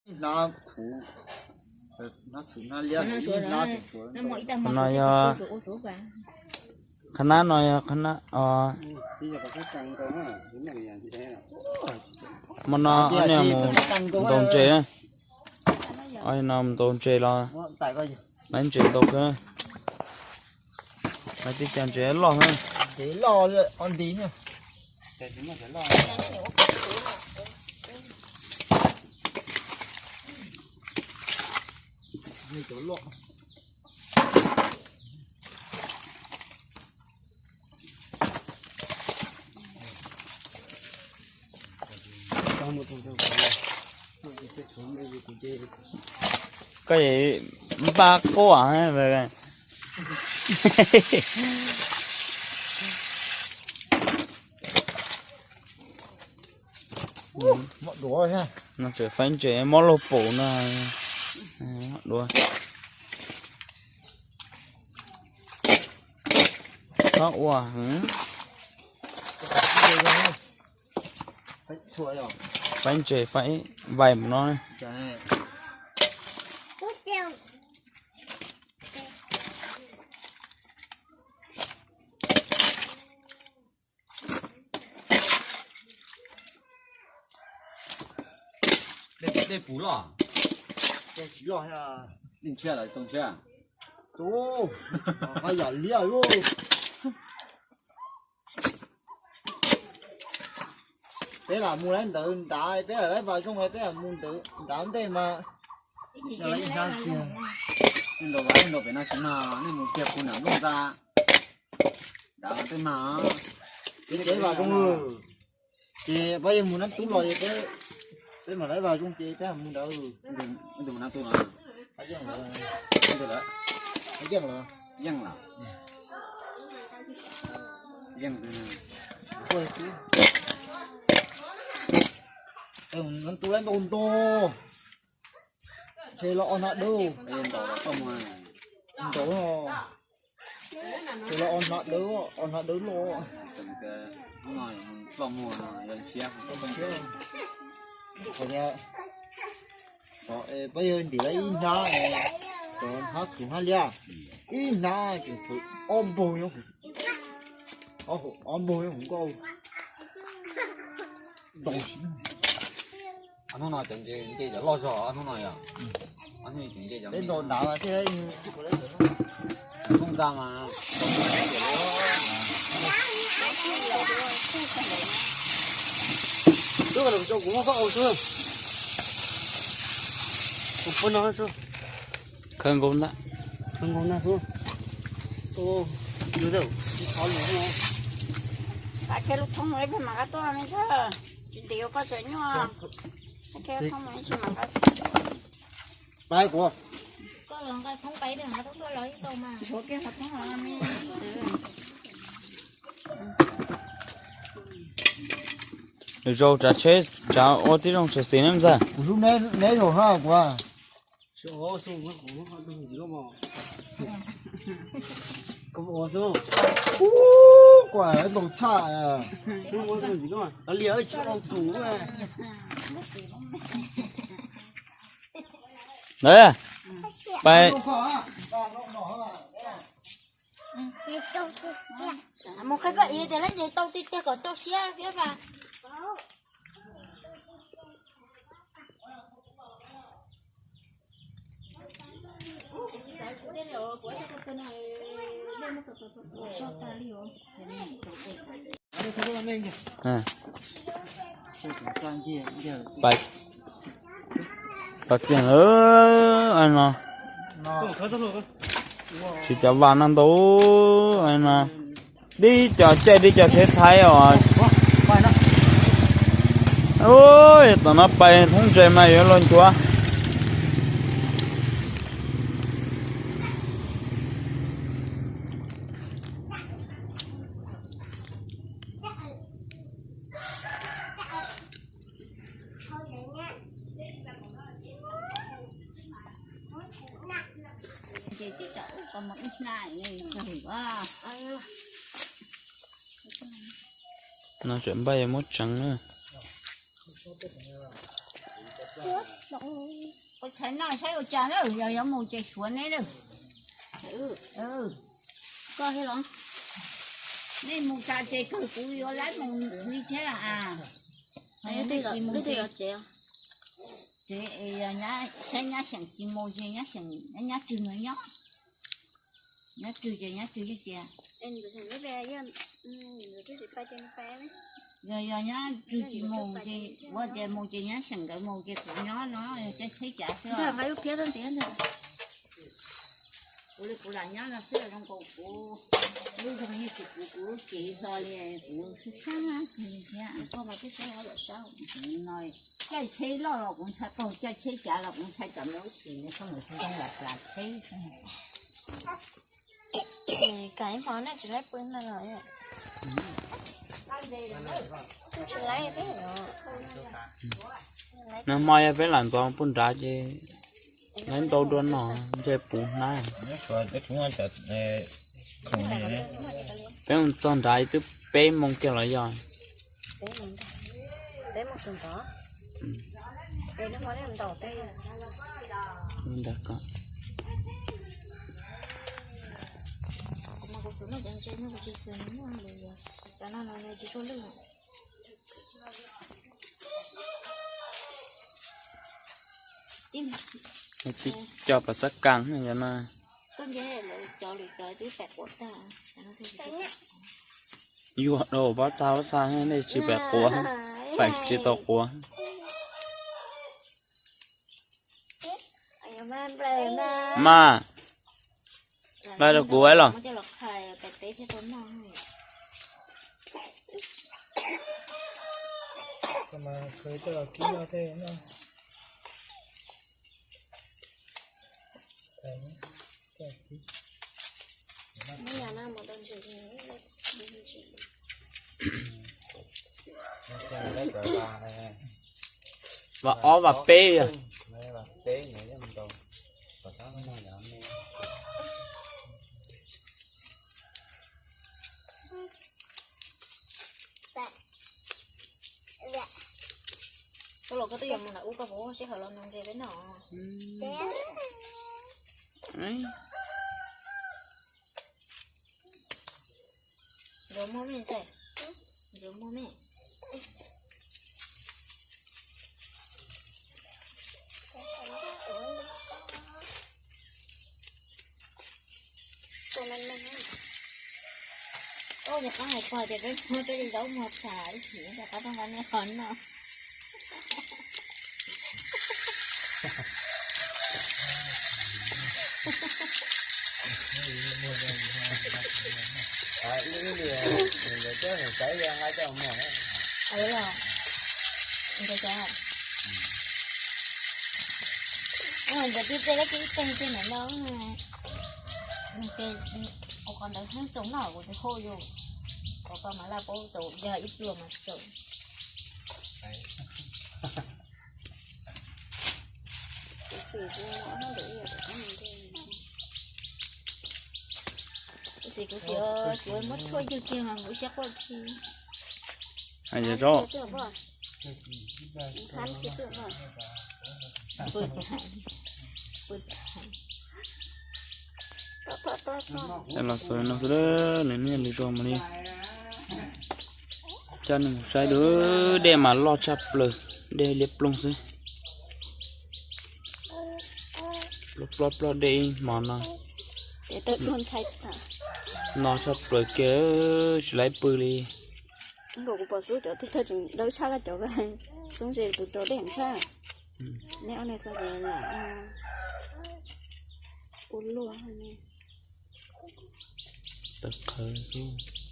Qhov no yog qhab nab no yog qhab nab, hmo no ob niag mus ntaus ntses, ob niag no mus ntaus ntses los, laiv ntses ntau kawg. Laiv tib co ntses loj. Koj npaj quaj. No tseem faib ntses mob laug paum no. Duav, txhob ua heev. Faib ntses faib vais mus no. Dej puv loj, dej tsis loj, dej ntshiab los tau ntshiab. Tus, qab yam liab lauj. Peb lam mus lawm ntawd nrad, peb lam lawv vas zoo, peb lam mus ntawd nrad ntej mas. Nej ntaus vas, nej ntaus pem no tsis mag, nej mus kiag puag nram nplooj ntxa nrad tej mag. Peb vas zoo, ces pab yawg mus nab tub los ces peb mam lawv vas zoo ces peb mus ntawd. Yeej los, yeej los, yeej. Nab tub lawv ntaus ntau, ntshe los ob hnab dawb, ntaus, ntshe los ob hnab dawb, ob hnab dawb loj. Pab yawg ntim lawv ib hnab, cov hnab txhuv hnab liab, ib hnab tseem txhuv ob npaug nyob, ob npaug nyob hauv nkauj. Hnub no cov ntses nce cov loj zog hnub no yog. Peb ntaus nrad mas thiaj nplooj ntxa mas. Twb los rau kuv muab koj ua xwb. Kuv pub no xwb. Khawb nkaus ntag. Khawb nkaus ntag xwb. Ua, lub thoob no ib pliag mam nqa tuaj me ntxhais, tsis ntev yuav koj tseem nyuaj. Pab kuv. Zaus tsav tsheb tsav ua tib zoo xwm xim ne ntxawg. Kuv hlub neb zaum hab kuv. Ub, kuv ntaus tshaj. Ntawd, pais. Mus qhia koj ib tias lab nce tau tiag tiag kom tau siab thiab mas. Pais, pais kiag no. Tsis cov vas no ntau no. Dib cov caij dib cov tsheb Thaib os. Tom no pais thoob ntses mas yuav luag nchuav. No tseem npaj yuav muab tseev na. Ua tshais noj saib ua cas lawm, yog yuav mus ces suav neb lawm. Koj thiab los? Nej mus tas ces kawg kuv yuav laib mus li thiab a. Tsev, saib nyab xyeem tsis mus ces nyab xyeem, nyab Tswg nyob, nyab Tswg ces nyab Tswg yeej tias, yog, yog nyab Tswg tsis mus ces ua tias mus ces nyab xyeem nkawd mus ces kuv nyob no, caij tsheb cav xwb. Kuv li kuv lam nyob no xwb zoo nkaus kuv lub zog yeej tsis puv kuv lub cev hlo li, kuv sab sab li thiab. Caij tsheb loj los kuv ntshai qaug, caij tsheb cav los kuv ntshai tsam lub cev txhob mus tsis zoo lam plas tsheb. Nag hmo yog peb lam ntxov puag nrad ces laib ntau dua no ntshe puv hnab. Peb mus txog nrad twb peb moos kiag los yog. Tib co pas xab kas no. Yuav rau pob txha pob txha nej tsis pais quav, pais tsis tau quav. Mas, lawv rau kuv los. Vas ob vas peb yog. Koj los koj twb yuav mus nram ub, koj puas muaj sij hawm los nug nqi peb noj? Yuav muaj me ntxhais, yuav muaj me. Ub, yog qab hais pog ces peb muab peb li zaub muag tshaj ib chim, rov qab rau qhov nej qhov no. Ntawd tib tej lab kib tej tej no no, ua qhov ntawd hnub txoos noj kuv tsis hauj yus, kom koj mas laj paub tau yog ib pluag mas txaus. Kuv xav, kuv xav muab tshuaj ywg kiag mas kuv siab quaj thiab. Los xav no xwb, nws niaj nws zoo mas li. Coj nej mus saib dua, dej mas loj tshaj plaws, dej liab ploog xwb. Plob plob dej ib hmo no. No tshaj plaws kiag, tsis laib pw li. Nkaus kuv pom xub cov tij thawj tseem dawb tshaj koj cov, xub ntshe tus rau dej heev tshaj. Nej ob niag koj lam ua luaj. Tawv qhawv xwb.